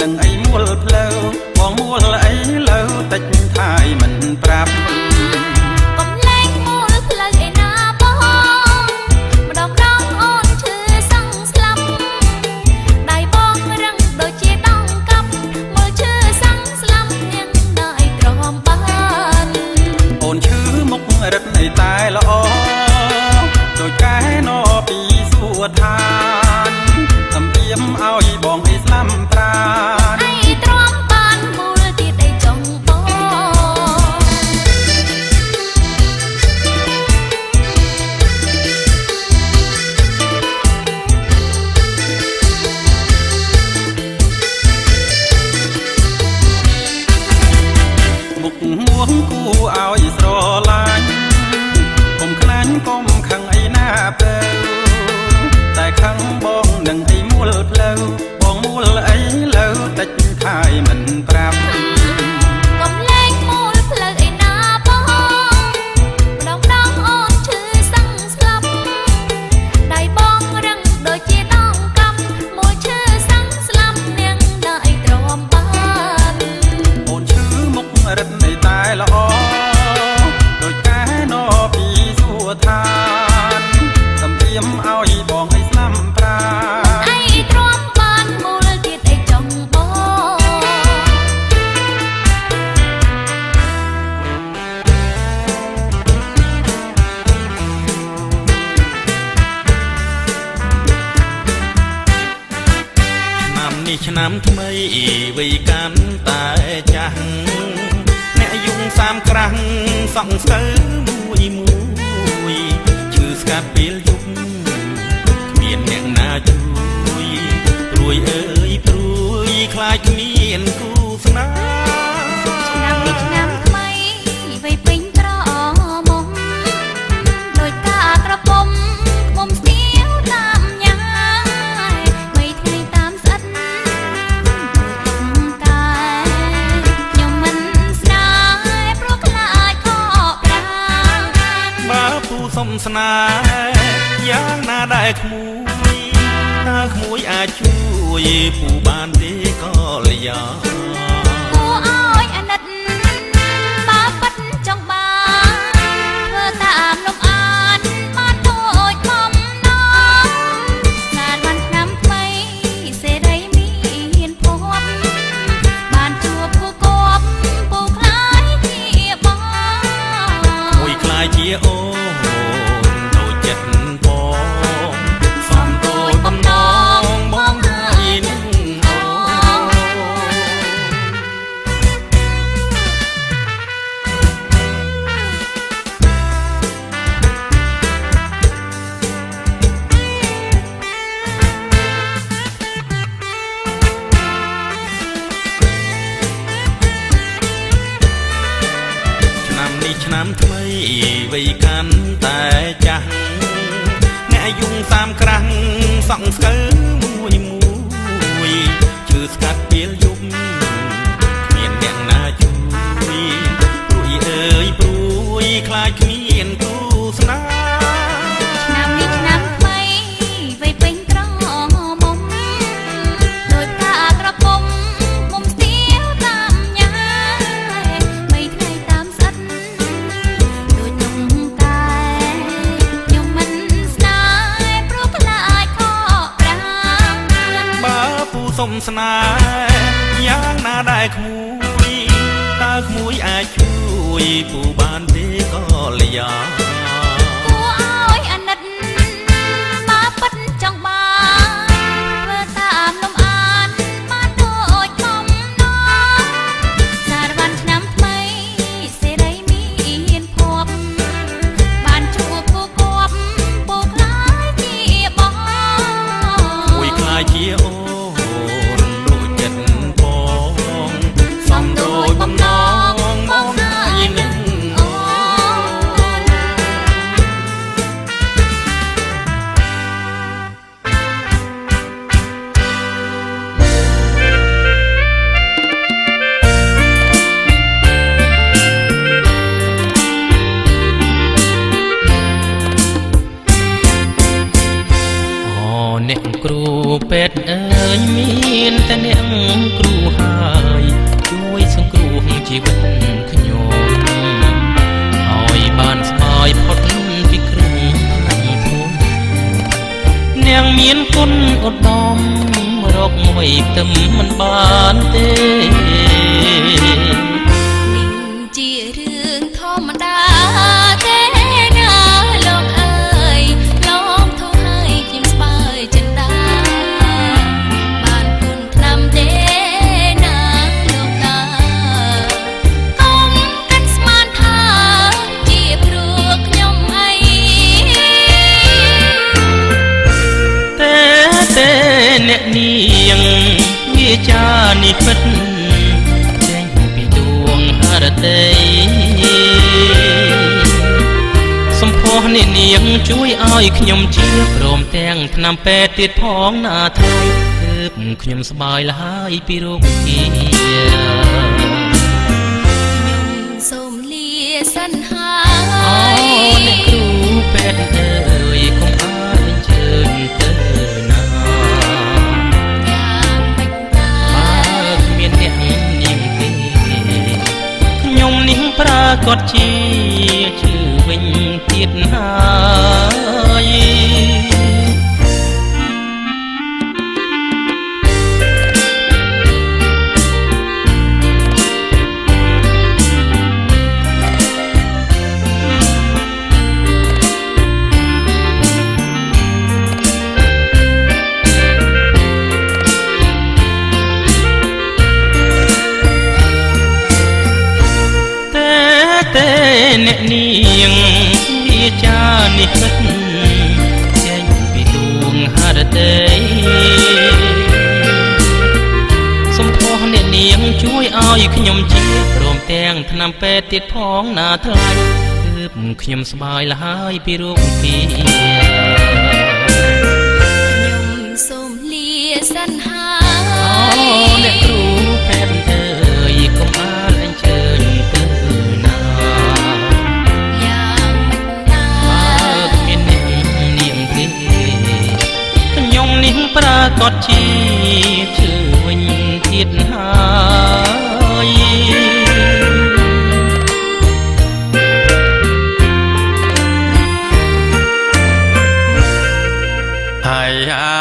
នឹងអីមួលផ្លូវបងមួលអីលើតិចថាយមិនប្រាប់ កំលែងមួលផ្លូវឯណាបងម្ដងដងអូនឈឺសឹងស្លាប់ដៃបងរឹងដូចជាដងកាប់មើលឈឺសឹងស្លាប់នាងដៃទ្រាំបាន អូនឈឺមុខរិទ្ធនៃតែល្អដូចកែណពីសួឋានសំអៀមឲ្យបងអីស្លាំប្រាន អីទ្រាំបានមូលទៀតអីចង់បង មុខមួងគូឲ្យស្រឡាញ់កុំខ្លាញ់កុំខឹងអីណាទៅតែខឹងបងនឹងអីមួលផ្លូវបងមួលអីលើតិចថាយមិនប្រាប់ កំលែងមូលផ្លូវឯណាបងម្ដងដងអូនឈឺសឹងស្លាប់ដៃបងរឹងដូចជាដងកាប់មួយឈឺសឹងស្លាប់នាងដៃទ្រាំបាន អូនឈឺមុខរិទ្ធនៃតែល្អដូចកែណពីសួឋានសំអៀមឲ្យបងអីស្លាំប្រាន អីទ្រាំបានមូលទៀតអីចង់បង ឆ្នាំនេះឆ្នាំថ្មីវ័យកាន់តែចាស់អ្នកយំសាមក្រាស់សង្សើមួយមួយឈឺស្កាត់ពេលយប់គ្មានអ្នកណាជួយព្រួយអើយព្រួយខ្លាចគ្មានគូស្នេ ឆ្នាំនេះហ៍ ឆ្នាំថ្មីវ័យពេញក្រមុំដោយការក្រពុំមុំស្ទៀវតាមញ៉ាយបីថ្ងៃតាមស្អិតដូចទុំកែខ្ញុំមិនស្ដាយព្រោះខ្លាចខកប្រា បើពូសុំស្នេហ៍យ៉ាងណាដែរក្មួយតើក្មួយអាចជួយពូបានទេក៏លយ៉ា គួរឲ្យអាណិតបើពិតចង់បានធ្វើតាមលំអានបានដូចបំណងសានបានឆ្នាំថ្មីសេរីមានភពបានជួបគូគប់ពូខ្លាយជាបង មួយខ្លាយជាអូនដូចចិត្តបងសំដូចបំណងបងហើយនឹងអូន ឆ្នាំនេះឆ្នាំថ្មីវ័យកាន់តែចាស់អ្នកយំសាមក្រាស់សង្ស្កើមួយមួយឈឺស្កាត់ពេលយប់គ្មានអ្នកណាជួយព្រួយអើយព្រួយខ្លាចគ្មានគូស្នេហ៍ ឆ្នាំនេះឆ្នាំថ្មីវ័យពេញក្រមុំដោយការក្រពុំមុំស្ទៀវតាមញ៉ាយបីថ្ងៃតាមស្អិតដូចទុំកែខ្ញុំមិនស្ដាយព្រោះខ្លាចខកប្រា បើពូសុំស្នេហ៍យ៉ាងណាដែរក្មួយតើក្មួយអាចជួយពូបានទេក៏លយ៉ា គួរឲ្យអាណិតបើពិតចង់បានធ្វើតាមលំអានបានដូចបំណងសារវ៉ាន់ឆ្នាំថ្មីសេរីមានភពបានជួបគូគប់ពូខ្លាយជាបង មួយខ្លាយជាអូនដូចចិត្តបងសំដូចបំណងបងហើយនឹងអូន អូអ្នកគ្រូពេទ្យអើយមានតែអ្នកគ្រូ ជីវិតខ្ញុំឲ្យបានស្បាយផុតពីគ្រឹងថ្នាក់ធំនាងមានគុណឧត្តមរកមួយផ្ទឹមមិនបានទេ នេះជារឿងធម្មតាទេណាលោកអើយលោកធូរឲ្យខ្ញុំស្បើយចិន្តាបានគុណថ្នាំទេណាលោកតាកុំគិតស្មានថាជាព្រោះខ្ញុំអី ទេទេអ្នកនាងវាចានេះពិតចេញពីដួងហរតីសំផស្សអ្នកនាងជួយឲ្យខ្ញុំជាព្រមទាំងថ្នាំពេទ្យទៀតផងណាថ្លៃទើបខ្ញុំស្បាយលហើយពីរោគា ខ្ញុំសូមលាសិនហើ អូ យ អ្នកគ្រូពេទ្យអើយកុំអាចអញ្ជើញទៅណា យ៉ាងម៉េចតា បើគ្មានអ្នកនាងទេខ្ញុំនេះប្រាកដជាឈឺវិញទៀតហើយ ទេទេអ្នកនាងវាចានេះពិតចេញពីដួងហរតីសំផស្សអ្នកនាងជួយឲ្យខ្ញុំជាព្រមទាំងថ្នាំពេទ្យទៀតផងណាថ្លៃទើបខ្ញុំស្បាយលហើយពីរោគា ខ្ញុំសូមលាសិនហើ អូ យ អ្នកគ្រូពេទ្យអើយកុំអាលអញ្ជើញទៅណា យ៉ាងម៉េចតា បើគ្មានអ្នកនាងទេខ្ញុំនេះប្រាកដជាឈឺវិញទៀតហើយ ហើយអា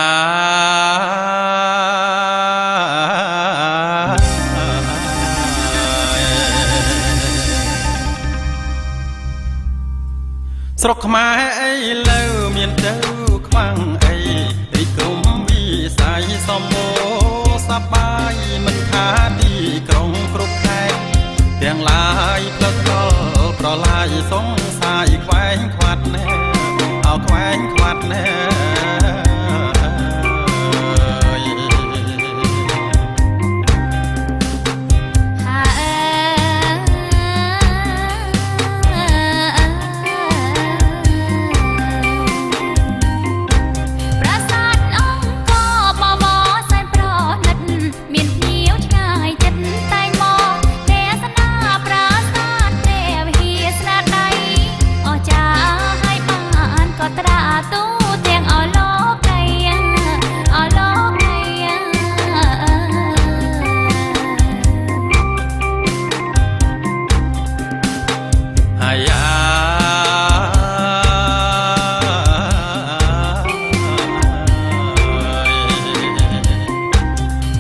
ស្រុកខ្មែរអីលើមានទៅខ្វាំងអីរីកក្រុមវិស័យសម្បូរសបាយមិនថាទីក្រុងគ្រប់ខេត្តទាំងឡាយផ្លូវថ្នល់ប្រឡាយសង្ស័យខ្វែងខ្វាត់ណែអោខ្វែងខ្វាត់ណែ ហាប្រាសាទអង្គរបវរសែនប្រណិតមានភ្ញៀវឆ្ងាយចិត្តតែងមកទេសនាប្រាសាទព្រះវិហារស្នាដៃអស្ចារ្យហើយបានក៏ត្រាទូទាំងអលោកីអលោកី អាយ៉ា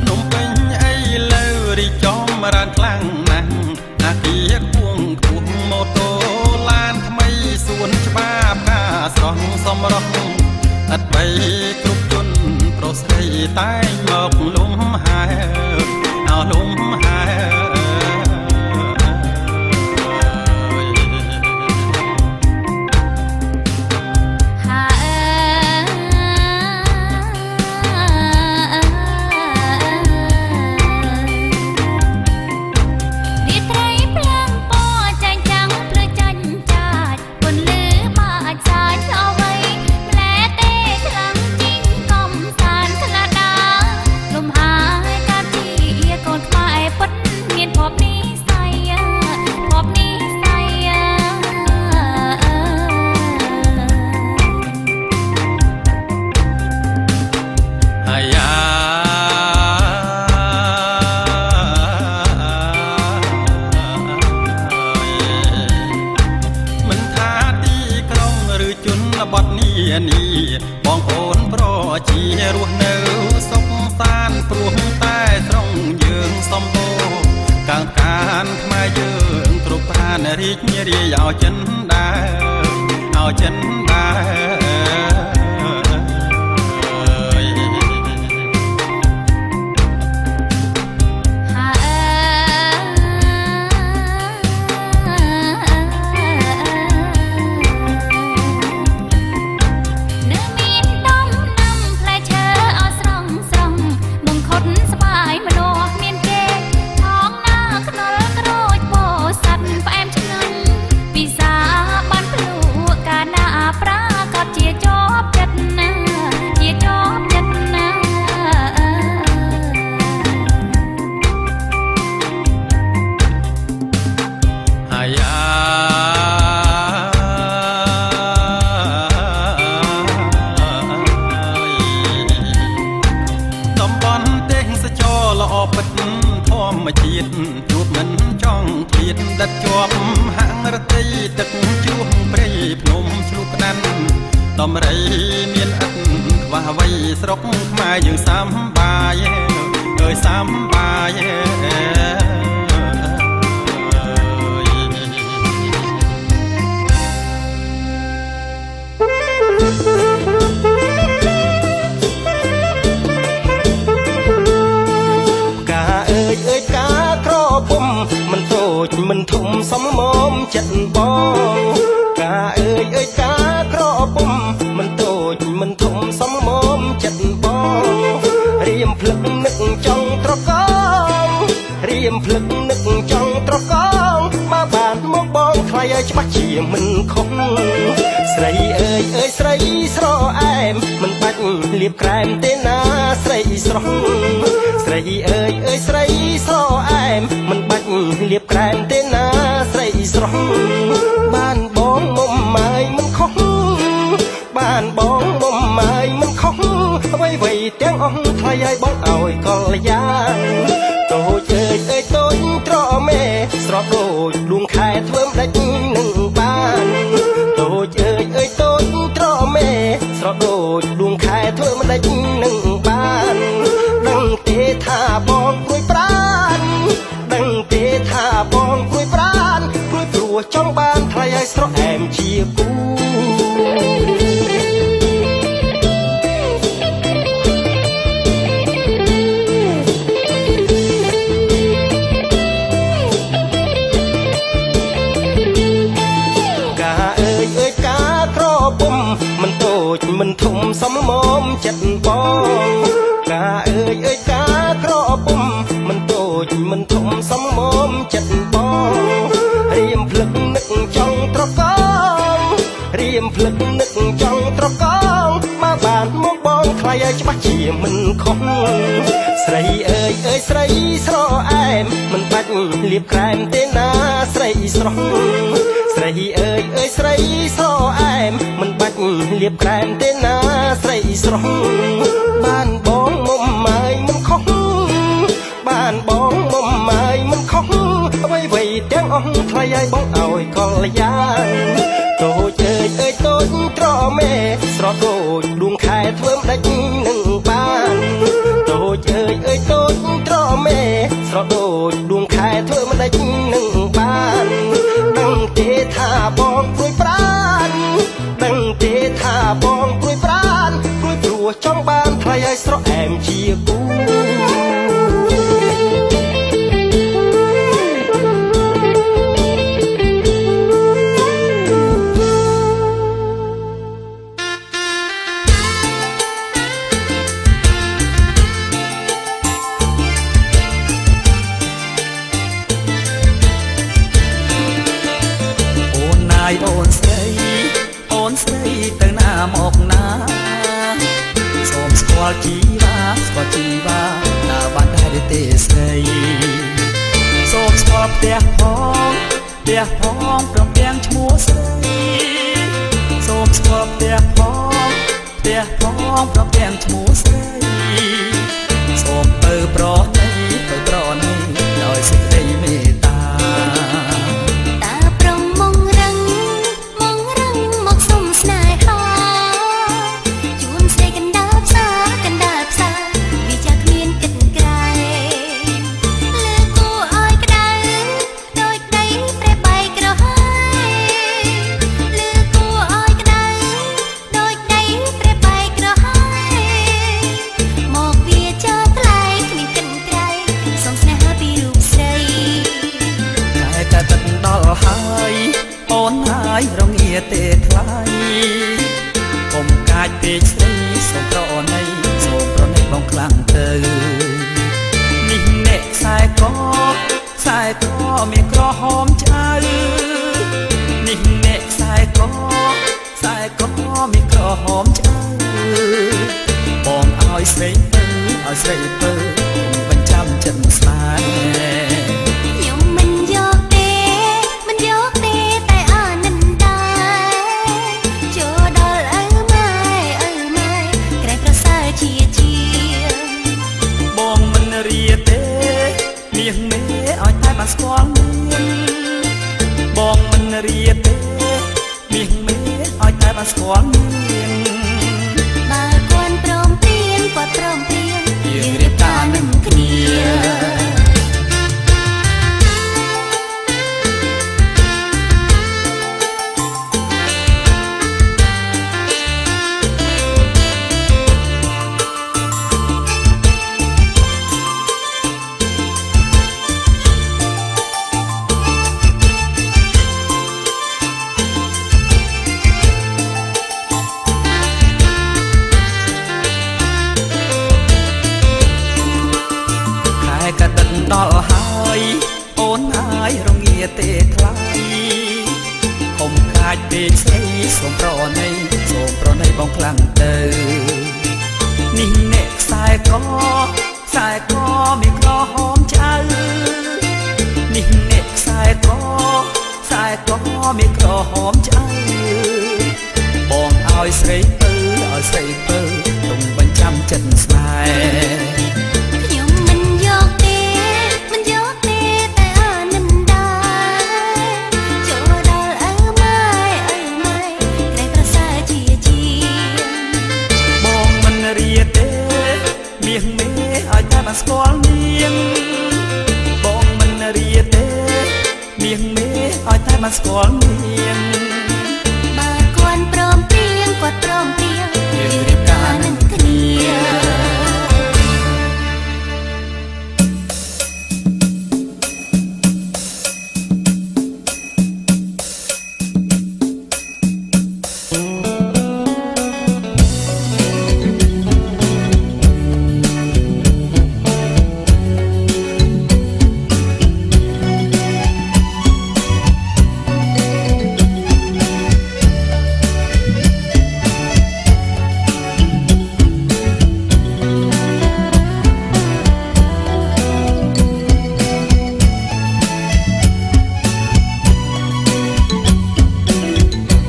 នំពេញអីលើរីចំរានខ្លាំងណាស់អាគារខ្ពងខ្ពស់ម៉ូតូឡានថ្មីសួនច្បារផ្កាស្រស់សំរស់ឥតបីគ្រប់ជនប្រុសស្រីតែងមកលំហែអោលំហែ ហារាត្រីភ្លើងពណ៌ចែងចាំងភ្លឺចាញ់ចាចពន្លឺបាច់សាចអ្វីម្លែទេខ្លាំងជីងកំសានខ្លាដាលំហាយកាជាកូនខ្មែរពិតមានភពនិស័យភពនិស័យ អាយ៉ា នខ្មែរយើងគ្រប់ប្រានរីករាយឲ្យចិនដែរឲ្យចិនដែរដំរីមានឥតខ្វះអ្វីស្រុកខ្មែរយើងសំបាយអើយសំបាយផ្កាអើយអើយផ្កាក្រពុំមិនតូចមិនធំសមមមចិត្តបងផ្កាអើយអើយផ្កាក្រពុំមិនតូចមិនធំសមមមចិត្តបងរៀមភ្លឹកនឹកចង់ត្រកងរៀមភ្លឹកនឹកចង់ត្រកងបើបានមកបងថ្លៃឲ្យច្បាស់ជាមិនខុសស្រីអើយអើយស្រីស្រអែមមិនបាច់លាបក្រែមទេណាស្រីស្រស់ស្រីអើយអើយស្រីស្រអែមមិនបាច់លាបក្រែមទេណាស្រីស្រស់បានបងមុំម៉ាយមិនខុសបានបងមុំម៉ាយមិនខុសអ្វីអ្វីទាំងអស់ថ្លៃឲ្យបងឲ្យកល្យាតូចអើយអើយតូចត្រមេស្រស់ដូចដួងខែធ្វើមិនដេចនឹងបានតូចអើយអើយតូចត្រមេស្រស់ដូចដួងខែធ្វើមិនដេចនឹងបានដឹងទេថាបងព្រួយប្រានដឹងទេថាបងព្រួយប្រានព្រួយព្រោះចង់បានថ្លៃឲ្យស្រស់អែមជាគូមិនតូចមិនធំសមមមចិត្តបងផ្កាអើយអើយផ្កាក្រពុំមិនតូចមិនធំសមមមចិត្តបងរៀមភ្លឹកនឹកចង់ត្រកងរៀមភ្លឹកនឹកចង់ត្រកងបើបានមកបងថ្លៃឲ្យច្បាស់ជាមិនខុសស្រីអើយអើយស្រីស្រអែមមិនបាច់លាបក្រែមទេណាស្រីស្រស់ស្រីអើយអើយស្រីស្រអែមមិនបាច់លាបក្រែមទេណាស្រីស្រស់បានបងមុំម៉ាយមិនខុសបានបងមុំម៉ាយមិនខុសអ្វីអ្វីទាំងអស់ថ្លៃឲ្យបងឲ្យកល្យាតូចអើយអើយតូចត្រមេស្រស់ដូចដួងខែធ្វើមិនដេចនឹងបានតូចអើយអើយតូចត្រមេស្រស់ដូចដួងខែធ្វើមិនដេចនឹងបានដឹងទេថាបងព្រួយប្រានដឹងទេថាបងព្រួយប្រានព្រួយព្រោះចង់បានថ្លៃឲ្យស្រស់អែមជាគូ អូនស្រីទៅណាមកណាសូមស្គាល់ជីវ៉ាស្គាល់ជីវ៉ាតើបានដែរទេស្រីសូមស្គាល់ផ្ទះផងផ្ទះផងព្រមទាំងឈ្មោះស្រីសូមស្គាល់ផ្ទះផងផ្ទះផងព្រមទាំងឈ្មោះស្រីសូមទៅប្រណីទៅប្រណីដោយសេចក្តីមេត្តាតើព្រមមងរឹងមកសុំស្នេហាជូនស្រីកណ្ដាលផ្សារកណ្ដាលផ្សារវាចាគ្មានគិតក្រែងលើគូឲ្យក្តៅ ទេថ្លៃកុំកាចពេកស្រីសូមប្រណីសូមប្រណីបងខ្លាំងទៅនេះអ្នកខ្សែកខ្សែកមានក្រហមឆ្អៅនេះអ្នកខ្សែកខ្សែកមានក្រហមឆ្អៅបងឲ្យស្រីទៅឲ្យស្រីទៅបញ្ចាំចិត្តស្នេហ៍ ខ្ញុំមិនយកទេមិនយកទេតែអានិនដែរចូលដល់ឪម៉ែឪម៉ែក្រែងប្រសើរជាជាង បងមិនរាទេមាសមេឲ្យតែបានស្គាល់នាងបងមិនរាទេមាសមេឲ្យតែបានស្គាល់នាង បើគាត់ព្រមព្រៀងគាត់ព្រមព្រៀង យើងរៀបការនឹងគ្នា ខែកដិនដល់ហើយអូនហើយរងាទេថ្លៃកុំខាចពេកស្រីសូមប្រណីសូមប្រណីបងខ្លាំងទៅនេះអ្នកខ្សែកខ្សែកមានក្រហមឆ្អៅនេះអ្នកខ្សែកខ្សែកមានក្រហមឆ្អៅបងឲ្យស្រីទៅឲ្យស្រីទៅទុំបញ្ចាំចិត្តស្នេហ៍ ខ្ញុំមិនយកទេមិនយកទេតែអានិនដែរចូលដល់ឪម៉ែឪម៉ែក្រែងប្រសើរជាជាង បងមិនរាទេមាសមេឲ្យតែបានស្គាល់នាងបងមិនរាទេមាសមេឲ្យតែបានស្គាល់នាង បើគាត់ព្រមព្រៀងគាត់ព្រមព្រៀង យើងរៀបការនឹងគ្នា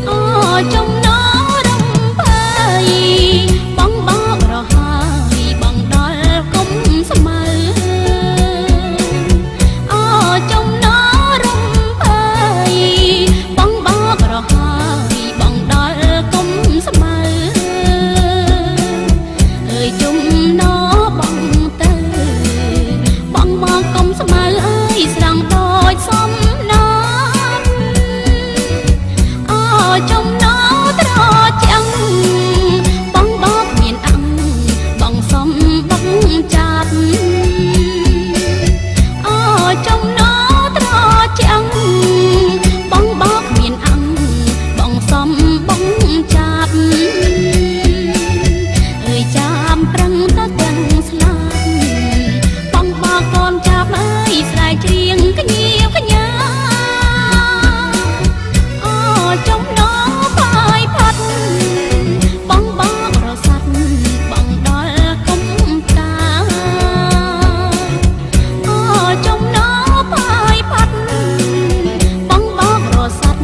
អូចំណរំភើយបងបោករហើយបងដល់គុំស្មៅអូចំណរំភើយបងបោករហើយបងដល់គុំស្មៅអើយចំណបងទៅបងមកគុំស្មៅអើយស្រង់ដូចសំណាន អូចំណត្រចាំងបងបោកមានអង្គបងសុំបងចាប់អូចំណត្រចាំងបងបោកមានអង្គបងសុំបងចាប់អើយចាំប្រឹងទៅទាំងស្លាប់បងបោកកូនចាប់អើយស្រែកច្រៀងកញៀវកញ្ញា អូចំណបាយផាត់បងបករសាត់បងដល់គុំតាអូចំណបាយផាត់បងបករសាត់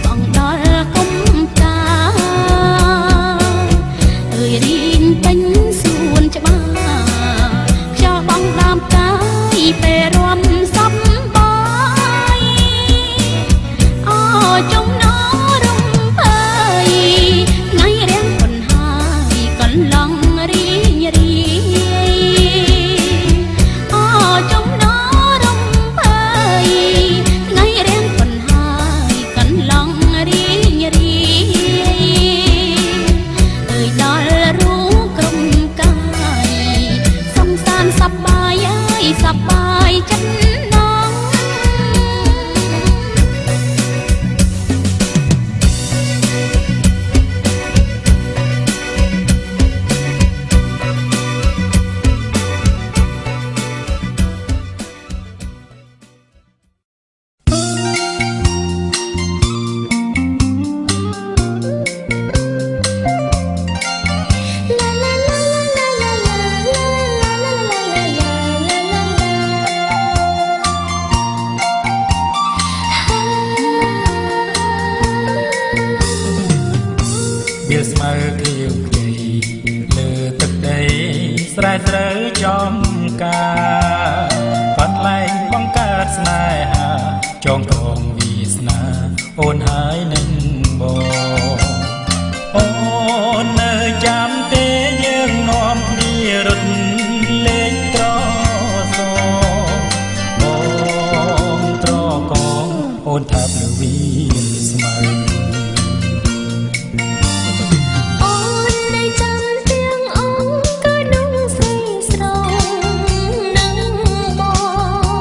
បងដល់គុំតាអើយរីងពេញសួនច្បារខ្យល់បងដើមកាយពេលរំសប្បាយ អូចំណរំភើយថ្ងៃរាំងពុនហើយកន្លងរីរីអូចំណរំភើយថ្ងៃរាំងពុនហើយកន្លងរីរីអើយដល់រូក្រុមកាយសងសានសប្បាយអើយសប្បាយចិត្តណាស់ អូនថាភ្លឺវីស្មៅ អូននៅចាំទាំងអង្គក៏នងស្រីស្រងនឹងបង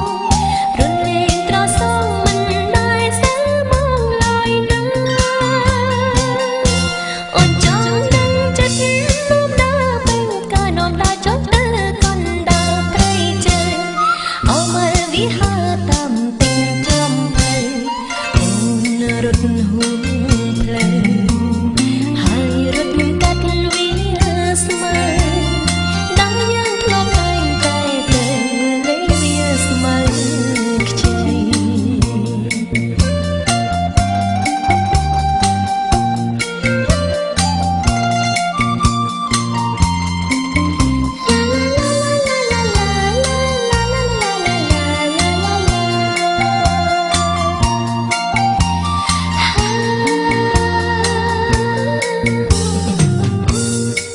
រំលែងត្រសងមិនដែលសើមកឡើយណាអូនចង់ដឹងចិត្តនាំដើរពេញកានាំដើរចុះទៅកណ្ដាលព្រៃជើងអមលវិហារតាមទីចំភៅអូនរត់ហួងផ្លូវហើយរត់កាត់វាស្មើដល់យើងធ្លាប់តែងតែទៅលេងវាស្មើខ្ចី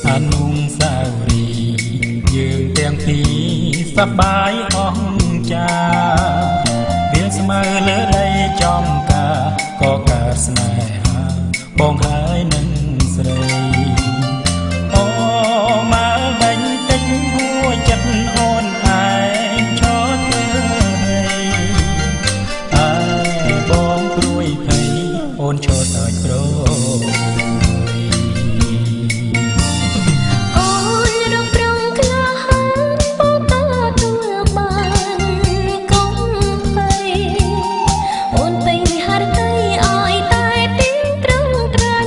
អនុស្សាវរីយ៍យើងទាំងពីរសប្បាយអង្ចាវាស្មើលើដីចំការក៏កើតស្នេហាបងហើយនឹងស្រីអូមកដេញតិចហួចិត្តអូនឯងឈរធ្វើហើយអើបងព្រួយភ័យអូនឈរសើចប្រយ អូនរំប្រងក្លាហានបងទទួលបានកុំភ័យអូនពេញហឫទ័យឲ្យតែទៀងត្រង់ត្រាន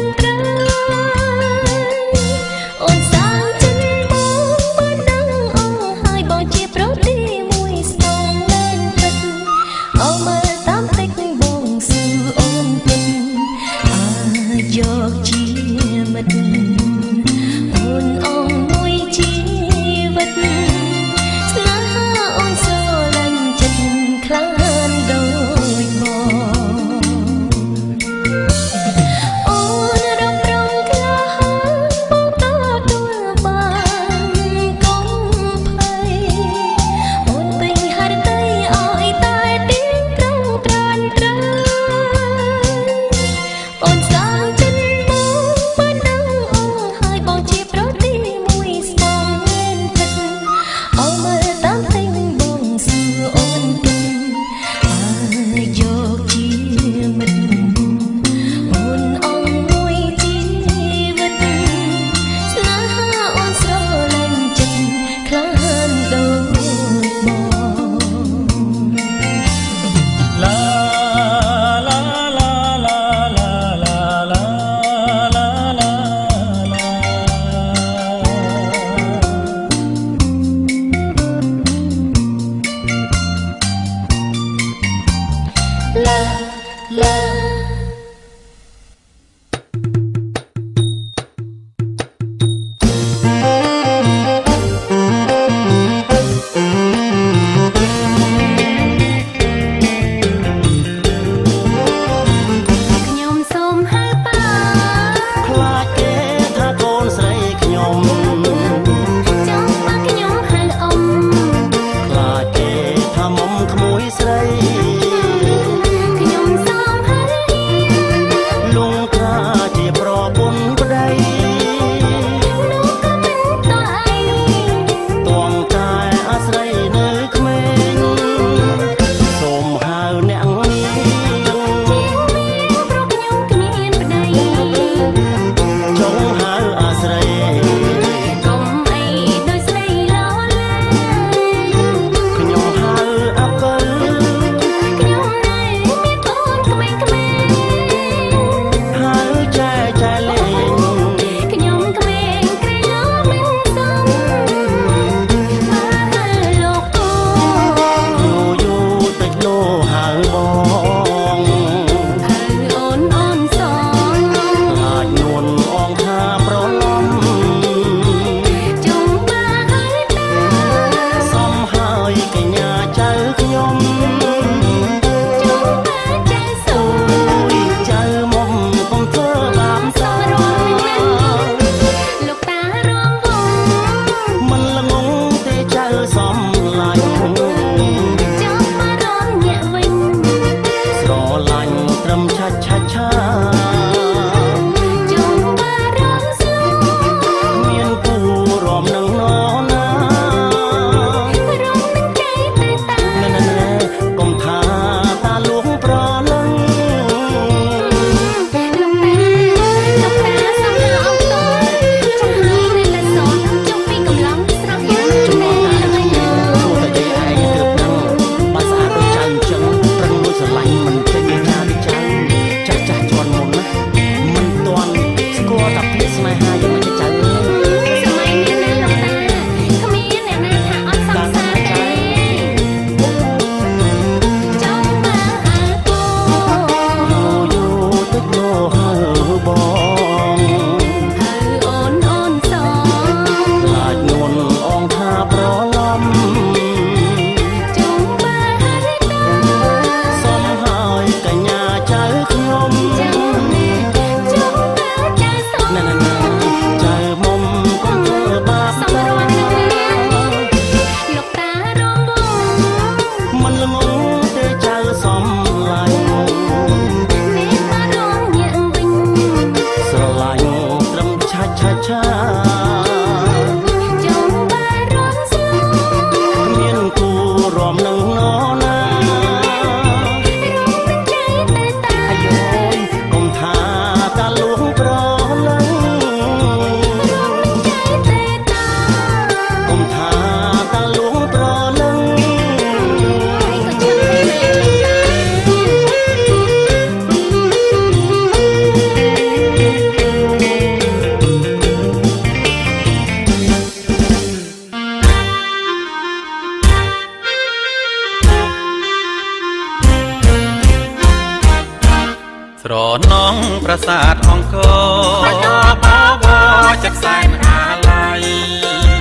ស្រណងប្រាសាទអង្គរបបវចិត្តសែនអាល័យ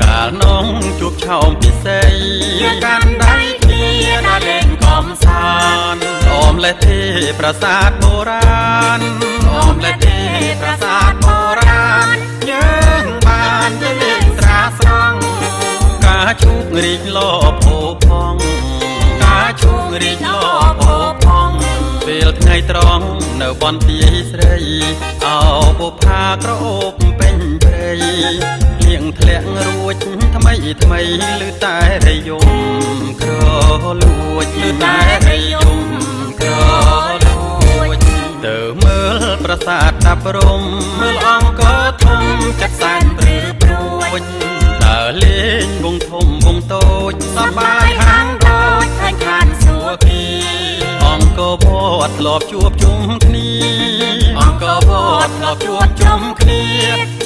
កាលនងជួបឆោមពិសីកាន់ដៃគ្នាណាលេងកំសាន្តអមលេទេប្រាសាទបុរាណអមលេទេប្រាសាទបុរាណយើងបានលេងស្រាស្រង់ការឈូករីកលោភោផងការឈូករីកលោភោផងពេលថ្ងៃត្រង់នៅបនទីស្រីអោបុផាក្រអូបពេញព្រៃភ្លៀងធ្លាក់រួចថ្មីថ្មីឮតែរយំក្រលួចឮតែរយំក្រលួចទៅមើលប្រាសាទតាព្រំមើលអង្គរធំចិត្តសែនព្រឺព្រួចដើរលេងវងធំវងតូចសប្បាយហាងដូចឃើញឋានសួគ៌អង្គរវត្តធ្លាប់ជួបជុំគ្នាអង្គរវត្តធ្លាប់ជួបជុំគ្នា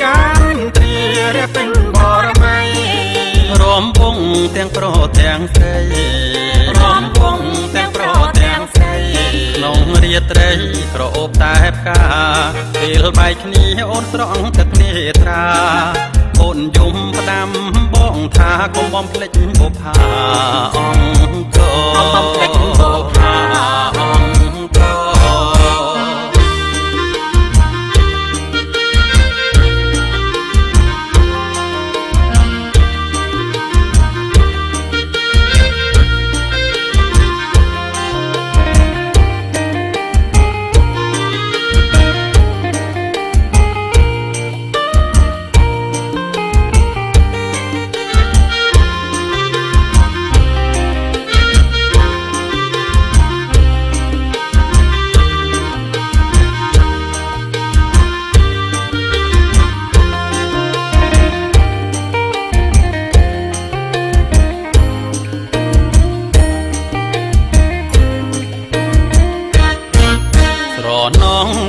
ចានទ្រារពេញបរមៃរំវងទាំងប្រុសទាំងស្រីរំវងទាំងប្រុសទាំងស្រីក្នុងរាត្រីក្រអូបតែផ្កាពេលបែកគ្នាអូនស្រង់ទឹកនេត្រាអូនយំផ្ដាំបងថាកុំបំភ្លេចបុប្ផាអង្គរបំភ្លេចបុប្ផាអង្គរ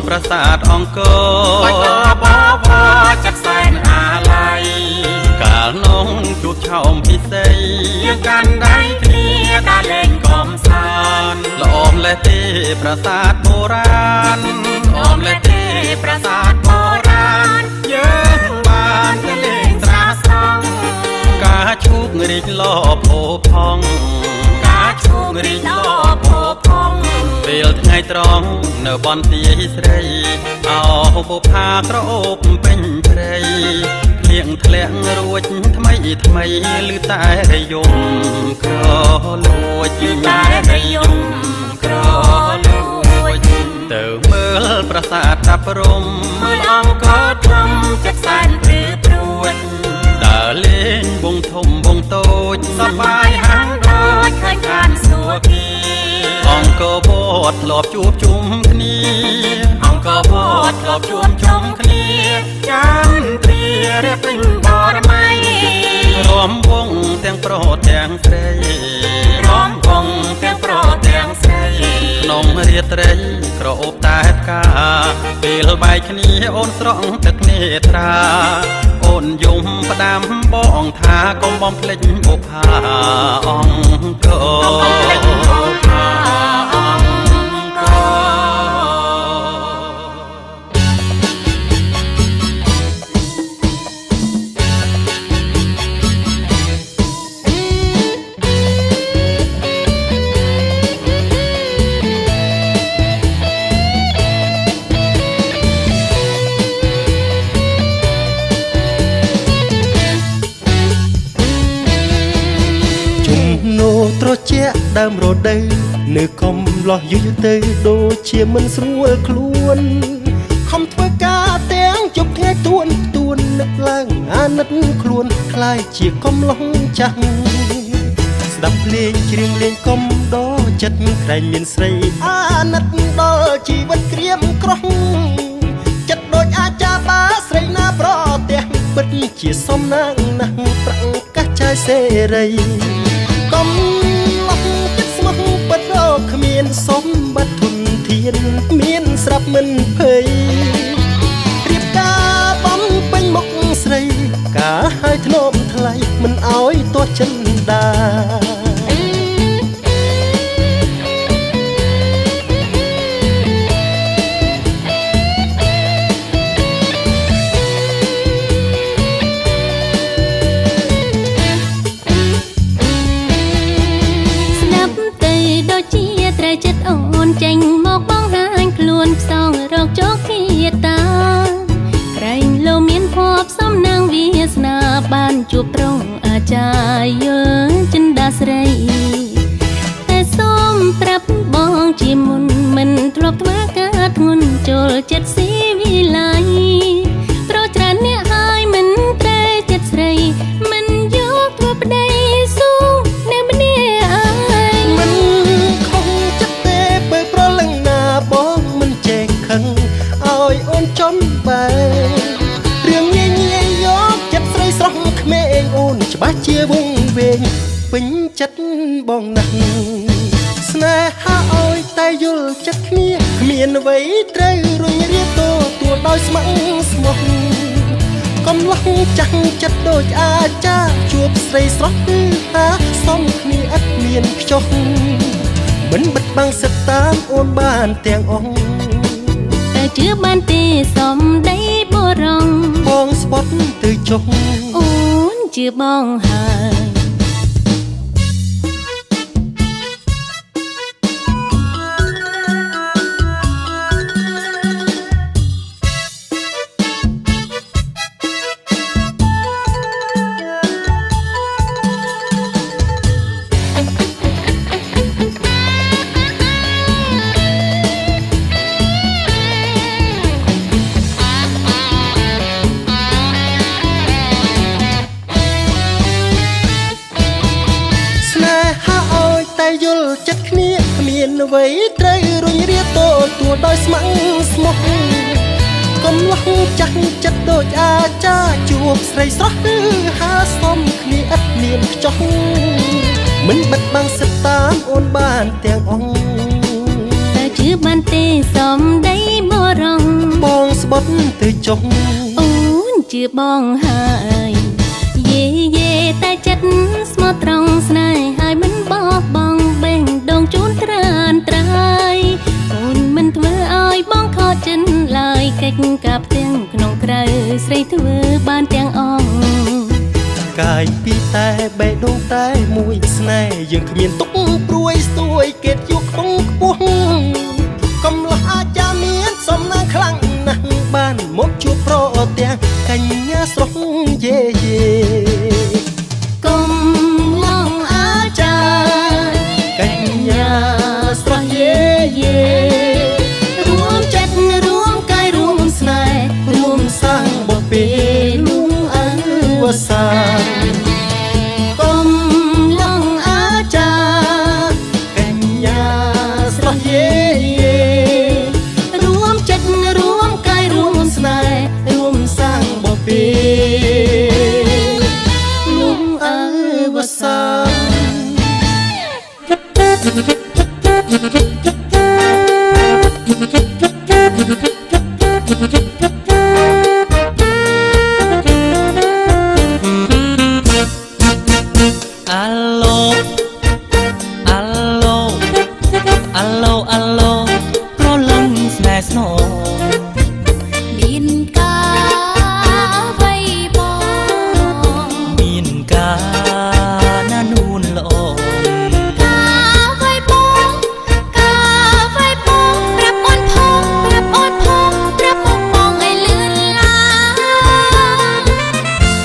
ប្រាសាទអង្គរបបវចិត្តសែនអាល័យកាលនងជួបឆោមពិសីកាន់ដៃគ្នាដើរលេងកំសាន្តល្អមលេះទេប្រាសាទបុរាណល្អមលេះទេប្រាសាទបុរាណយើងបានទៅលេងស្រាស្រង់ការឈូករីកលោភោផងការឈូករីកលោភោផងពេលថ្ងៃត្រង់នៅបនទីស្រីអោបុប្ផាក្រអូបពេញព្រៃភ្លៀងធ្លាក់រួចថ្មីថ្មីឮតែរយំក្រលួចឮតែរយំក្រលួចទៅមើលប្រាសាទតាព្រំមើលអង្គរធំចិត្តសែនព្រឺព្រួចដើរលេងវងធំវងតូចសប្បាយហាងដូចឃើញឋានសួគ៌អង្គរវត្តធ្លាប់ជួបជុំគ្នាអង្គរវត្តធ្លាប់ជួបជុំគ្នាចានទ្រារពេញបរមៃរំវងទាំងប្រុសទាំងស្រីរំវងទាំងប្រុសទាំងស្រីក្នុងរាត្រីក្រអូបតែផ្កាពេលបែកគ្នាអូនស្រង់ទឹកនេត្រាអូនយំផ្ដាំបងថាកុំបំភ្លេចបុប្ផាអង្គរបំភ្លេចបុប្ផាអង្គរ ត្រជាក់ដើមរដូវនៅកំឡោះយូរទៅដូចជាមិនស្រួលខ្លួនខំធ្វើការទាំងជប់ថ្ងៃទួនទួននឹកឡើងអាណិតខ្លួនខ្លាយជាកំឡោះចាស់ស្ដាប់ភ្លេងច្រៀងលេងកំដរចិត្តក្រែងមានស្រីអាណិតដល់ជីវិតក្រៀមក្រោះចិត្តដូចអាចារ្យបាស្រីណាប្រទះពិតជាសំណាងណាស់ប្រាក់កាសចាយសេរីកំឡោះចិត្តស្មោះពិតរកគ្មានសម្បត្តិធនធានមានស្រាប់មិនភ័យរៀបការបំពេញមុខស្រីការឲ្យធ្នមថ្លៃមិនអោយទាស់ចិនដា ចិត្តអូនចេញមកបងហាញខ្លួនផ្សងរកជោគធាតាក្រែងលោមានភពសំណាងវាសនាបានជួបត្រង់អាចារ្យយល់ចិន្តាស្រីតែសូមប្រាប់បងជាមុនមិនធ្លាប់ធ្វើការធ្ងន់ចូលចិត្តស៊ីវិល័យប្រច្រើនអ្នកហើយមិនត្រេចិត្តស្រីមិនយកធ្វើប្តីស៊ូនៅម្នាក់ឯង មិនខំចិត្តទេពេលប្រលឹងណាបងមិនចេះខឹងឲ្យអូនចំបែរឿងងាយងាយយកចិត្តស្រីស្រស់ក្មេងអូនច្បាស់ជាវងវែងពេញចិត្តបងណាស់ស្នេហាឲ្យតែយល់ចិត្តគ្នាគ្មានអ្វីត្រូវរុញរាទទួលដោយស្ម័គ្រស្មោះកំឡោះចាស់ចិត្តដូចអាចារ្យជួបស្រីស្រស់គឺហាសំគ្នាឥតមានខ្ចោះមិនបិទបាំងសិតតាមអូនបានទាំងអង្គ តែជឿបានទេសំដីបរង បងស្បត់ទៅចុះ អូនជឿបងហើយ ស្នេហាឲ្យតែយល់ចិត្តគ្នាគ្មានអ្វីត្រូវរុញរាទទួលដោយស្ម័គ្រស្មោះកំឡោះចាស់ចិត្តដូចអាចារ្យជួបស្រីស្រស់គឺហាសំគ្នាឥតមានខ្ចោះមិនបិទបាំងសិតតាមអូនបានទាំងអង្គ តែជឿបានទេសំដីបរង បងស្បត់ទៅចុះ អូនជឿបងហើយយេយេតែចិត្តស្មោះត្រង់ស្នេហ៍ហើយមិនបោះបង់បេះដូងជូនត្រានត្រាយអូនមិនធ្វើឲ្យបងខកចិនឡើយកិច្ចការផ្ទាំងក្នុងក្រៅស្រីធ្វើបានទាំងអង្គ កាយពីតែបេះដូងតែមួយស្នេហ៍យើងគ្មានទុកព្រួយស្ទួយគេយកខ្ពង់ខ្ពស់កំឡោះអាចារ្យមានសំណាងខ្លាំងណាស់បានមកជួបប្រទាំងកញ្ញាស្រស់យេយេ កុំឡងអាចារ្យ កញ្ញាស្រស់យេយេ រួមចិត្តរួមកាយរួមស្នេហ៍ រួមសាងបុព្វលួងអវសា កុំឡងអាចារ្យ កញ្ញាស្រស់យេយេ រួមចិត្តរួមកាយរួមស្នេហ៍ រួមសាងបុព្វលួងអវសា អាឡូអាឡូអាឡូអាឡូប្រលឹងស្នេហ៍ស្នង មានការអ្វីបង មានការណានួនល្អ ការអ្វីបងការអ្វីបងប្រាប់អូនផងប្រាប់អូនផងប្រាប់មកបងឲ្យលឿនឡើង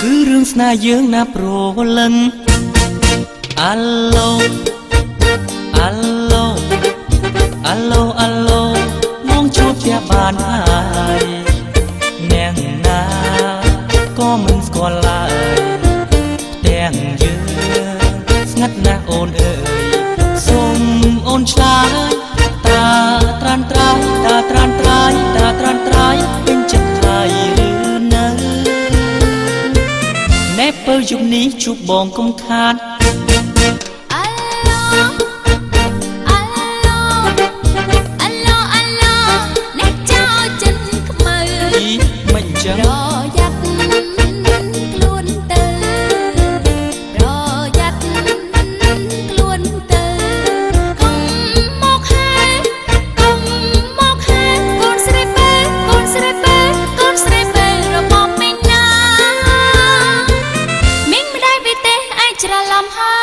គឺរឿងស្នេហ៍យើងណាប្រលឹងអាឡូអាឡូអាឡូអាឡូមកជួបជាបានហើយអ្នកណាក៏មិនស្គាល់ឡើយផ្ទាំងយើងស្ងាត់ណាស់អូនអើយសូមអូនឆ្លើយតាត្រានត្រាយតាត្រានត្រាយតាត្រានត្រាយពេញចិត្តហើយឬនៅណែពៅយប់នេះជួបបងកុំខាត អាឡូអាឡូអាឡូអាឡូអ្នកចោលចិនខ្មៅ អីមិនអញ្ចឹង ប្រយ័ត្នខ្លួនទៅប្រយ័ត្នខ្លួនទៅកុំមកហែកុំមកហែកូនស្រីពេកូនស្រីពេកូនស្រីពេរបស់មីងណាមីងម្ដាយវិទេឯងច្រឡំហើ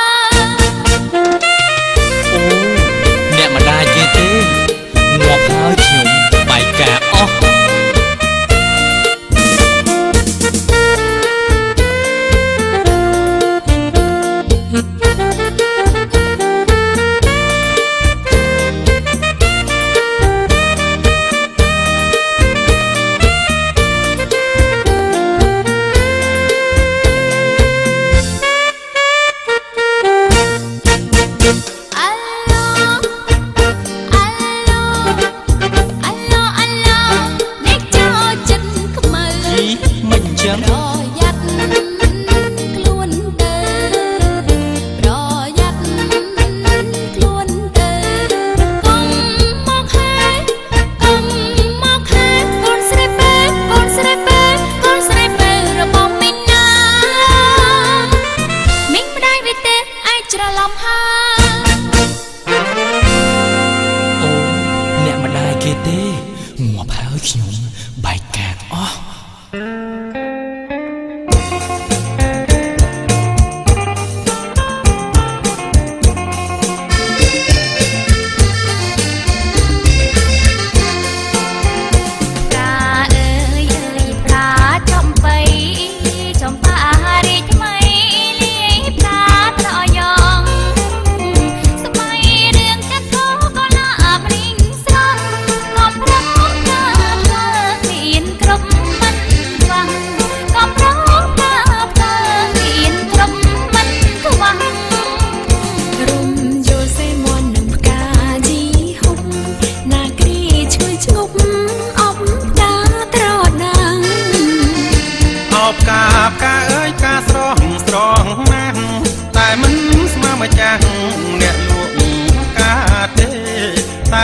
យ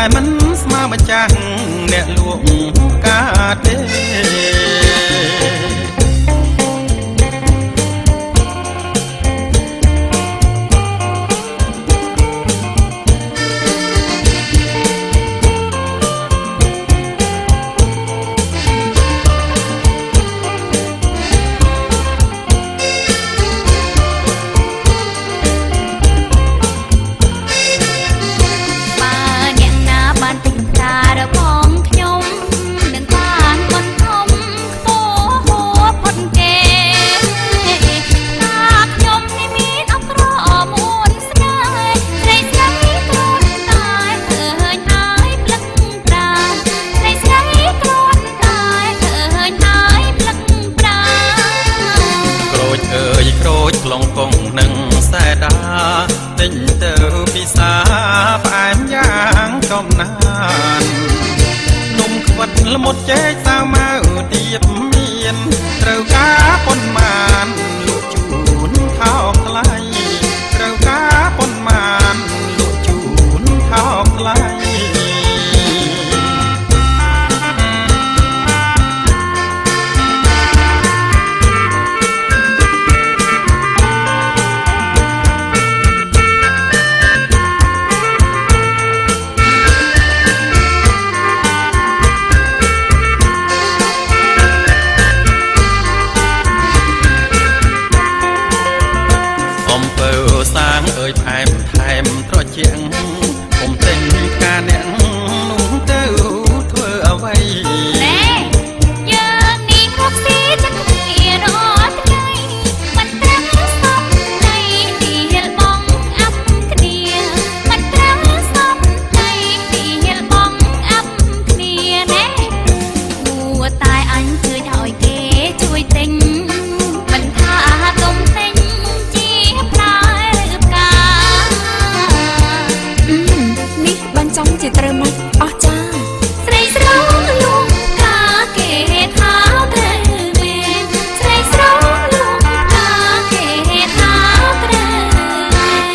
តែមិនស្មើម្ចាស់អ្នកលក់ផ្កាទេ ក្លងកងនឹងសែដាទិញទៅពិសាផ្អែមយ៉ាងកំណាននំខ្វិតល្មុតចេកសាវម៉ៅទៀបមានត្រូវការប៉ុន្មានលក់ជូនថោកថ្លៃត្រូវការប៉ុន្មានលក់ជូនថោកថ្លៃសាងអើយផែមថែមត្រជាក់គុំទិញផ្កាអ្នកនោះទៅធ្វើអ្វី ណែយើងនេះរកស៊ីចឹងគ្នារាល់ថ្ងៃមិនត្រូវសំដីទៀលបងអាប់គ្នាមិនត្រូវសំដីទៀលបងអាប់គ្នាណែគួរតែអញជួយឲ្យគេជួយទិញមិនថាទុំទិញ នេះបានចំជាត្រូវមកអស់ចា ស្រីស្រងលងកាគេថាត្រូវមែនស្រីស្រងលងកាគេថាត្រូវមែន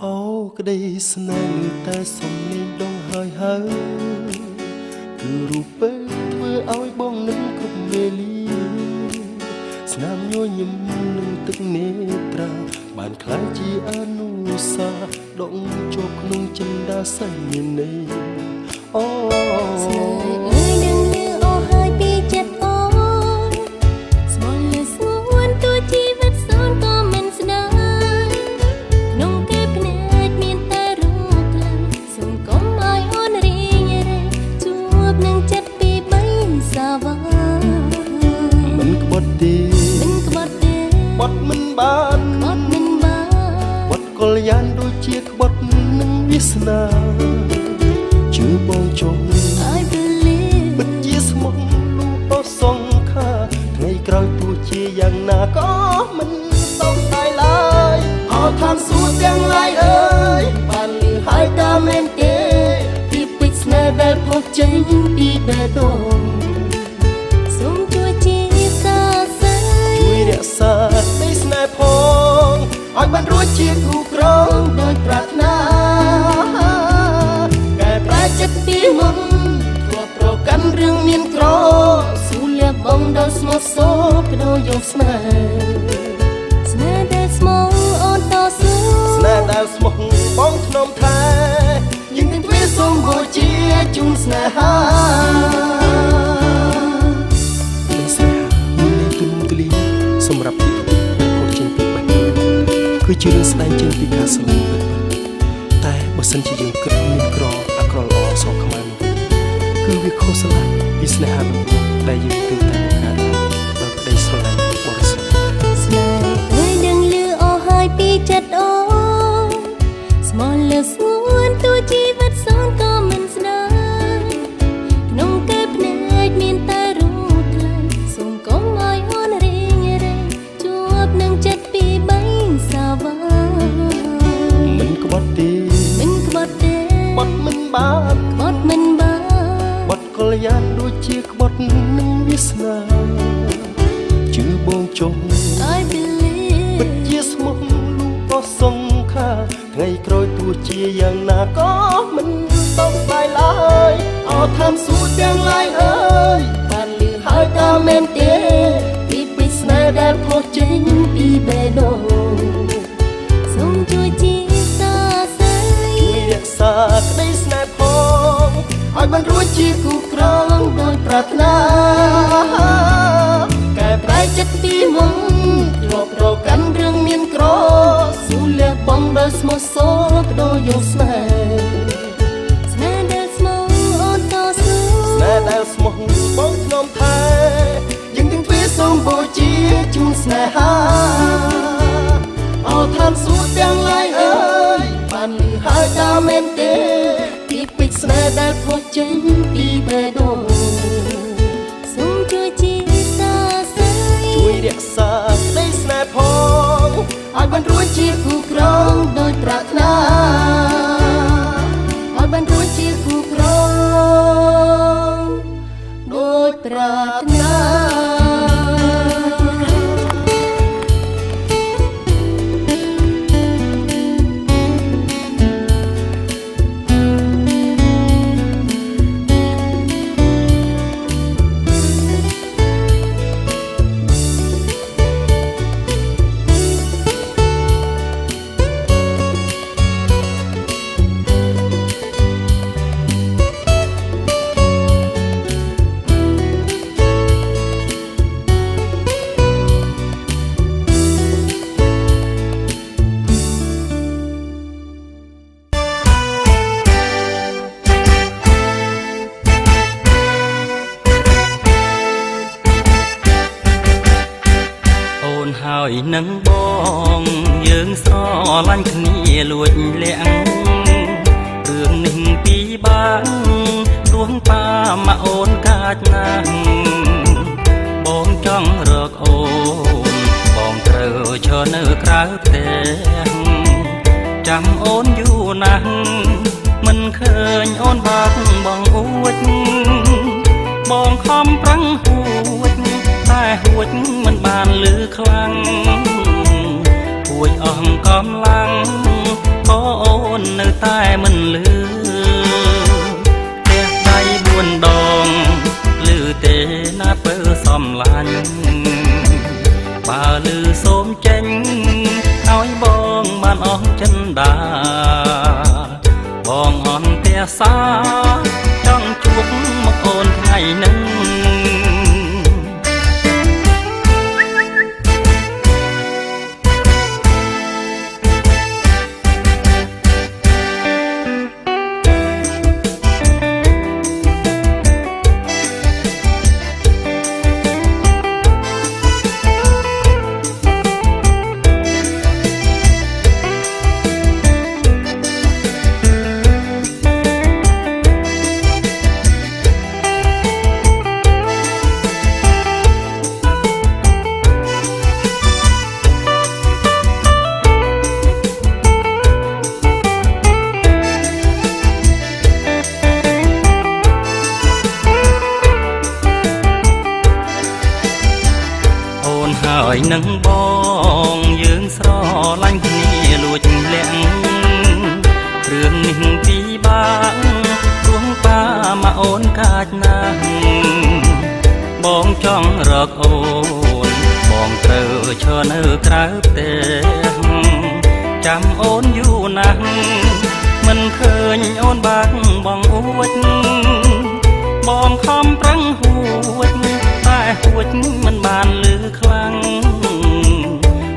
អូក្តីស្នេហ៍ឮតែសំឡេងដងហើយហើយគឺរូបពេលធ្វើឲ្យបងនឹងគ្រប់វេលាស្នាមញញឹមនឹងទឹកនេត្រាបានក្លាយជាអនុសាដងជាប់ក្នុងចិន្តាសែនមានន័យអូ ស្នេហ៍អើយនឹងលឺអូហើយពីចិត្តអូនស្មោះលឺស្ងួនទោះជីវិតសូនក៏មិនស្ដាយក្នុងគេភ្នែកមានតែរូបក្លិនសូមកុំឲ្យអូនរីងរែជួបនឹងចិត្តពីបីសាវ៉ា មិនក្បត់ទេ មិនក្បត់ទេ បត់មិនបាន បត់មិនបាន បត់កល្យានដូចជាក្បត់នឹងវាសនាជឿបងចុង I believe ពិតជាស្មុគលូអសង្ខាថ្ងៃក្រោយទោះជាយ៉ាងណាក៏មិនសោកស្ដាយឡើយអោឋានសួគ៌ទាំងឡាយអើយបានលឺហើយតាមែនទេពីពេជ្រស្នេហ៍ដែលផុសចេញពីបេះដូង សូមជួយជាសាស័យ ជួយរក្សានៃស្នេហ៍ផងឲ្យបានរួចជាគូក្រងដោយប្រាថ្នាកែប្រែចិត្តពីមុនធ្លាប់ប្រកាន់រឿងមានក្រស៊ូលះបងដល់ស្មោះសរបដូរយកស្នេហ៍ ស្នេហ៍ដែលស្មោះអូនតស៊ូ ស្នេហ៍ដែលស្មោះបងធ្នមថែយើងទាំងទ្វេសូមបូជាជូនស្នេហា ក្តីស្នេហាមានន័យទូលំទូលាយសម្រាប់ពីដែលផុសចេញពីបេះដូងគឺជារឿងស្ដែងចេញពីការស្រឡាញ់ពិតៗតែបើសិនជាយើងគិតមានក្រអាក្រក់ល្អសខ្មៅនោះវិញគឺវាខុសស្រឡះពីស្នេហាដំបូងដែលយើងទើបតែបង្កើតឡើងដោយក្តីស្រឡាញ់បរិសុទ្ធ ស្នេហ៍អើយនឹងលឺអូហើយពីចិត្តអូនស្មោះលើស្ងួនទោះជីវិតសូនក៏មិនស្ដាយក្នុងគេភ្នែកមានតែរូបថ្លៃសូមកុំឲ្យអូនរីងរែងជួបនឹងចិត្តពីបីសាវ៉ា មិនក្បត់ទេ មិនក្បត់ទេ បត់មិនបាន ក្បត់មិនបាន បត់កល ល្យានដូចជាក្បត់នឹងវាសនាជឿបងចុង I believe ពិតជាស្មោះលូអស់សង្ខាថ្ងៃក្រោយទោះជាយ៉ាងណាក៏មិនតោកស្ដាយឡើយអោឋានសួគ៌ទាំងឡាយអើយបានលឺហើយតើមែនទេពីពេជ្រស្នេហ៍ដែលផុសចេញពីបេះដូង សូមជួយជាសាស័យ ជួយរក្សាក្តីស្នេហ៍ផងឲ្យបានរួចជាគូក្រងដោយប្រាថ្នាកែប្រែចិត្តពីមុនធ្លាប់រកកាន់រឿងមានក្រស៊ូលះបង់ដោយស្មោះសរបដូរយកស្នេហ៍ ស្នេហ៍ដែលស្មោះអូនតស៊ូ ស្នេហ៍ដែលស្មោះបងធ្នមថែយើងទាំងពីរសូមបូជាជូនស្នេហាអោឋានសួគ៌ទាំងឡាយអើយបានលឺហើយតើមែនទេពីពេជ្រស្នេហ៍ដែលផុសចេញ ពីបេះដូងសូមជួយជាសាស័យ ជួយរក្សាក្តីស្នេហ៍ផងឲ្យបានរួចជាគូក្រងដោយប្រាថ្នាឲ្យបានរួចជាគូក្រងដោយប្រាថ្នា អូនហើយនឹងបងយើងស្រឡាញ់គ្នាលួចលាក់រឿងនេះពីបាងព្រោះប៉ាម៉ាក់អូនកាចណាស់បងចង់រកអូនបងត្រូវឈរនៅក្រៅផ្ទះចាំអូនយូរណាស់មិនឃើញអូនបាក់បងអួចបងខំប្រឹងហួចតែហួចមិនបានលឺខ្លាំងហួចអស់កម្លាំងក៏អូននៅតែមិនលឺផ្ទះដៃបួនដងលឺទេណាពើសំឡាញ់បើលឺសូមចេញឲ្យបងបានអស់ចិនដាបងអន់ទេសាចង់ជួបមកអូនថ្ងៃនឹងអូនហើយនឹងបងយើងស្រឡាញ់គ្នាលួចលាក់រឿងនេះពីបាងព្រោះប៉ាម៉ាក់អូនកាចណាស់បងចង់រកអូនបងត្រូវឈរនៅក្រៅផ្ទះចាំអូនយូរណាស់មិនឃើញអូនបាក់បងអួចបងខំប្រឹងហួចតែហួចមិនបានលឺខ្លាំង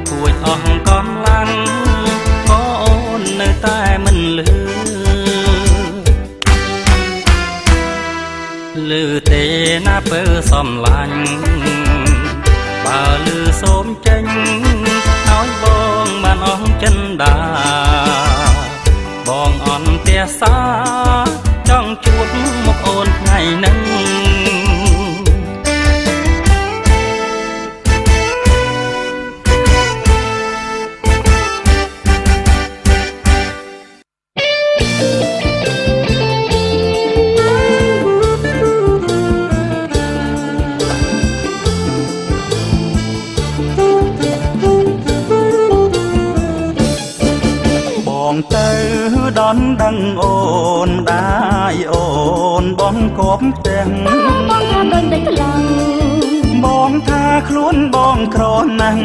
ហួចអស់កម្លាំងក៏អូននៅតែមិនលឺលឺទេណាពើសំឡាញ់បើលឺសូមចេញឲ្យបងបានអស់ចិនដាបងអន់ទេសាចង់ជួបមកអូនថ្ងៃនឹង កបផ្ទះ បងថាដូចដេចខ្លាំង បងថាខ្លួនបងក្រណាស់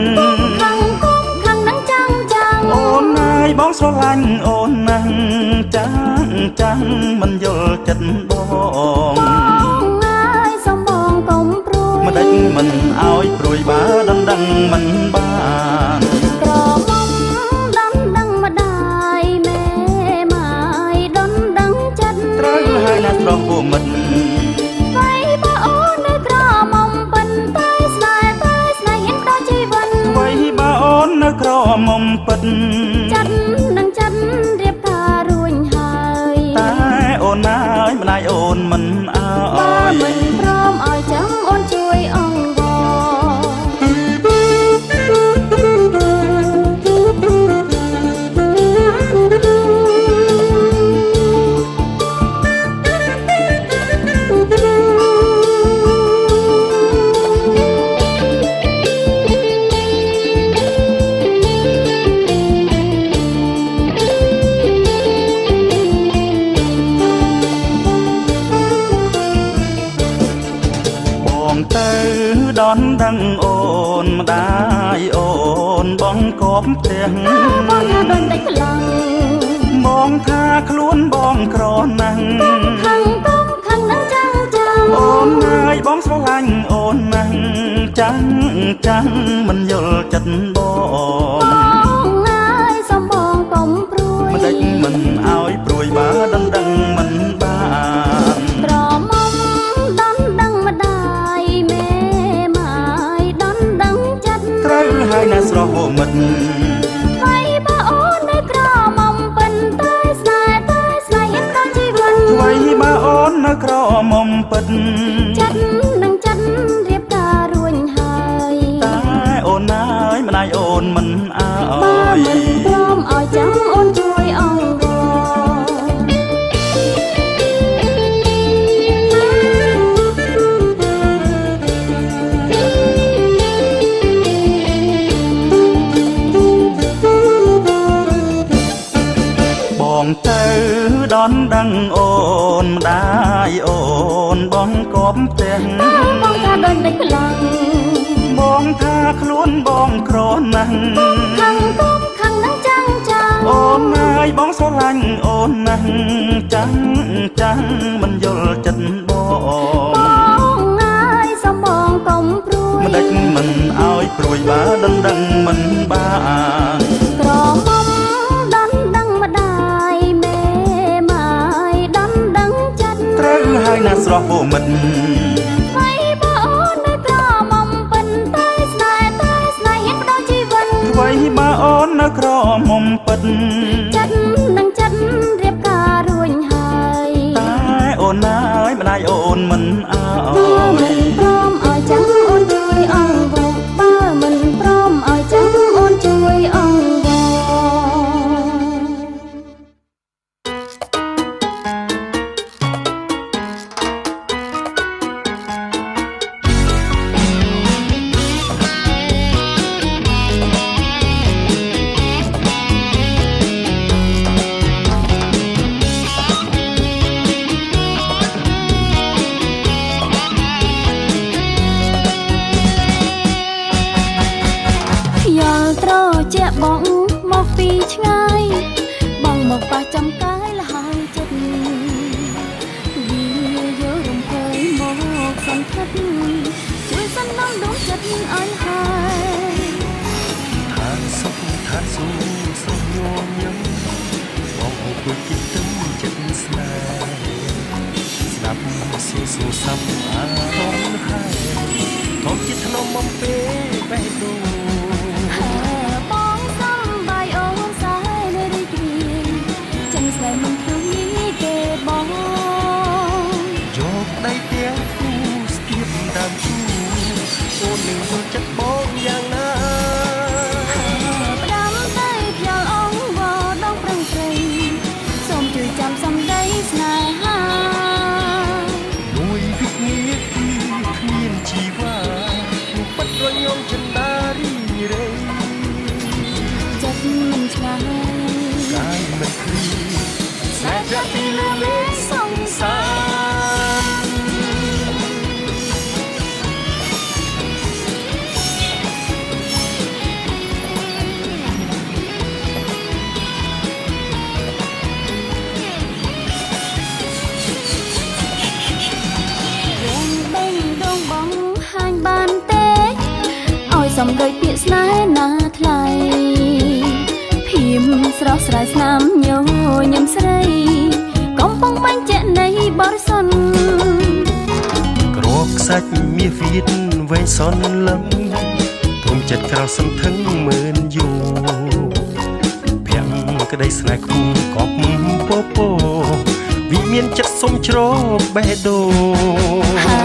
ខាងគុំខាងនឹងចាំងចាំង អូនណាយបងស្រឡាញ់អូនណាស់ចាំងចាំងមិនយល់ចិត្តបង បងអើយសុំបងកុំព្រួយ មិនដេចមិនអោយព្រួយបើដណ្ដឹងមិនបាន ក្រមុំដណ្ដឹងម្ដាយមេម៉ាយដណ្ដឹងចិត្ត ត្រូវហើយណាស្រស់ពុមិត្ត ໄວបើអូននៅក្រមុំប៉ុន្តែស្នេហ៍តែស្នេហ៍ហ៊ានដល់ជីវិត ໄວបើអូននៅក្រមុំពិត ចិត្តនឹងចិត្តរៀបការរួញហើយ តែអូនណាយម្ដាយអូនមិនអើ បើ យ មិនព្រមឲ្យចាំអូនជួយអង្វរ បងទៅដនដឹងអូនម្ដាយអូនបងកបផ្ទះ បងថាដូចដេចខ្លាំង បងថាខ្លួនបងក្រណាស់ ខាងគុំខាងនឹងចាំងចាំង អូនណាយបងស្រឡាញ់អូនណាស់ចាំងចាំងមិនយល់ចិត្តបង បងអើយសុំបងកុំព្រួយ មិនដេចមិនអោយព្រួយបើដណ្ដឹងមិនបាន ក្រមុំដណ្ដឹងម្ដាយមេម៉ាយដណ្ដឹងចិត្ត ត្រូវហើយណាស្រស់មិត្ត ໄວបើអូននៅក្រមុំប៉ុន្តែស្នេហ៍តែស្នេហ៍ហ៊ានដល់ជីវិត ថ្វីបើអូននៅក្រមុំពិត ចិត្តនឹងចិត្តរៀបការរួញហើយ តែអូនណាយម្ដាយអូនមិនអើ បើ យ មិនព្រមឲ្យចាំអូនជួយអង្វរ បងទៅដនដឹងអូនម្ដាយអូនបងកបផ្ទះ បងថាដូចដេចខ្លាំង បងថាខ្លួនបងក្រណាស់ ខាងគុំខាងនឹងចាំងចាំង អូនណាយបងស្រឡាញ់អូនណាស់ចាំងចាំងមិនយល់ចិត្តបង បងអើយសុំបងកុំព្រួយ មិនដេចមិនអោយព្រួយបើដណ្ដឹងមិនបាន ក្រមុំដណ្ដឹងម្ដាយមេម៉ាយដណ្ដឹងចិត្ត ត្រូវហើយណាស្រស់ពុមិត្ត ໄວបើអូននៅក្រមុំប៉ុន្តែស្នេហ៍តែស្នេហ៍ហ៊ានដល់ជីវិត ថ្វីបើអូននៅក្រមុំពិត ចិត្តនឹងចិត្តរៀបការរួញហើយ តែអូនណាយម្ដាយអូនមិនអើ បើ យ មិនព្រមឲ្យចាំអូនជួយអង្វរបើមិនព្រមឲ្យចាំអូនជួយអង្វរ ខ្យល់ត្រជាក់បងមកពីឆ្ងាយបងមកប៉ះចំកាយលហើយចិត្តវាយករំភើយមកសន្ធិដ្ឋជួយសន្នំដងចិត្តឲ្យហើយ ឋានសុខឋានសួគ៌ស្រស់ញញឹមបងអង្គុយគិតទឹមចិត្តស្នេហ៍ស្ដាប់សៀងសួរសំអារម្មណ៍ហើយធំជាធ្នមបំពេបេះដូង បងសំបាយអូនសែនរីករាយចឹងស្នេហ៍មិនធ្លុះនេះទេបង យកដៃទាំងគូស្ទាបដើមគូអូននឹងយល់ចិត្តបងយ៉ាងណា ផ្ដាំទៅខ្យល់អង្វរដងប្រឹងប្រែងសូមជួយចាំសំដីស្នេហា មួយវិញ្ញាគឺគ្មានជីវ៉ាពិតរញម សំដូចពាក្យស្នេហ៍ណាថ្លៃភៀមស្រស់ស្រាយស្នាមញញឹមស្រីកំពុងបញ្ជាក់នៃបរិសុទ្ធ ក្របខ្សាច់មាសវៀតវែងសនលឹមធំចិត្តក្រោសន្ធឹងមើនយូភាំងក្តីស្នេហ៍ខ្ពងកប់ពពោវិមានចិត្តសុំជ្រកបេះដូង ហើ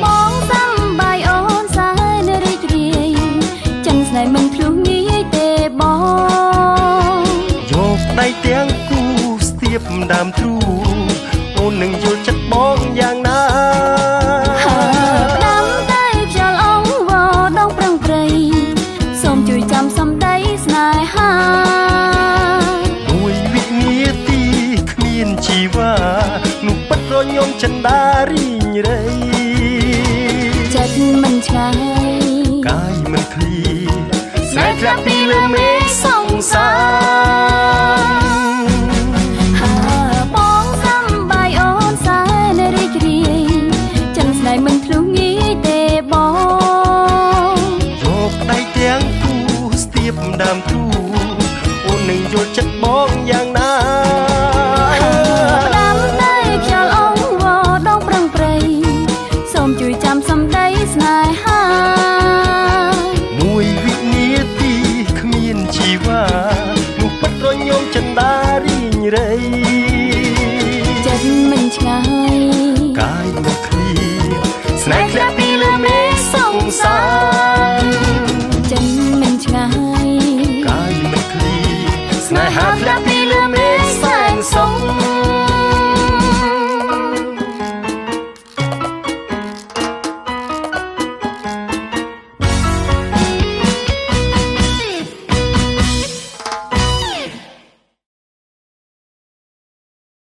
បងសំបាយអូនសែនរីករាយចិនស្នេហ៍មិនភ្លុះងាយទេបង យកដៃទាំងគូស្ទាបដើមទ្រូអូននឹងយល់ចិត្តបងយ៉ាងណា ហើផ្ដាំតែខ្យល់អងវដងប្រឹងព្រៃសូមជួយចាំសំដីស្នេហា មួយវិនាទីគ្មានជីវ៉ានោះពិតរញោមចិន្តារីងរៃ ចិត្តមិនឆ្ងាយ កាយមិនឃ្លីស្នេហ៍ធ្លាក់ពីលើមេឃសង្សារ ហើបងសំបាយអូនសែនរីករាយចិនស្នេហ៍មិនធ្លុះងាយទេបង យកដៃទាំងគូស្ទាបដើមទ្រូអូននឹងយល់ចិត្តបងយ៉ាងណា ផ្ដាំតែខ្យល់អងវដងប្រឹងព្រៃសូមជួយចាំសំដីស្នេហា មួយវិនាទីគ្មានជីវ៉ានោះពិតរញោមចិន្តារីងរៃ ចិត្តមិនឆ្ងាយ កាយមិនឃ្លីស្នេហ៍ធ្លាក់ពីលើមេឃសង្សារ ចិត្តមិនឆ្ងា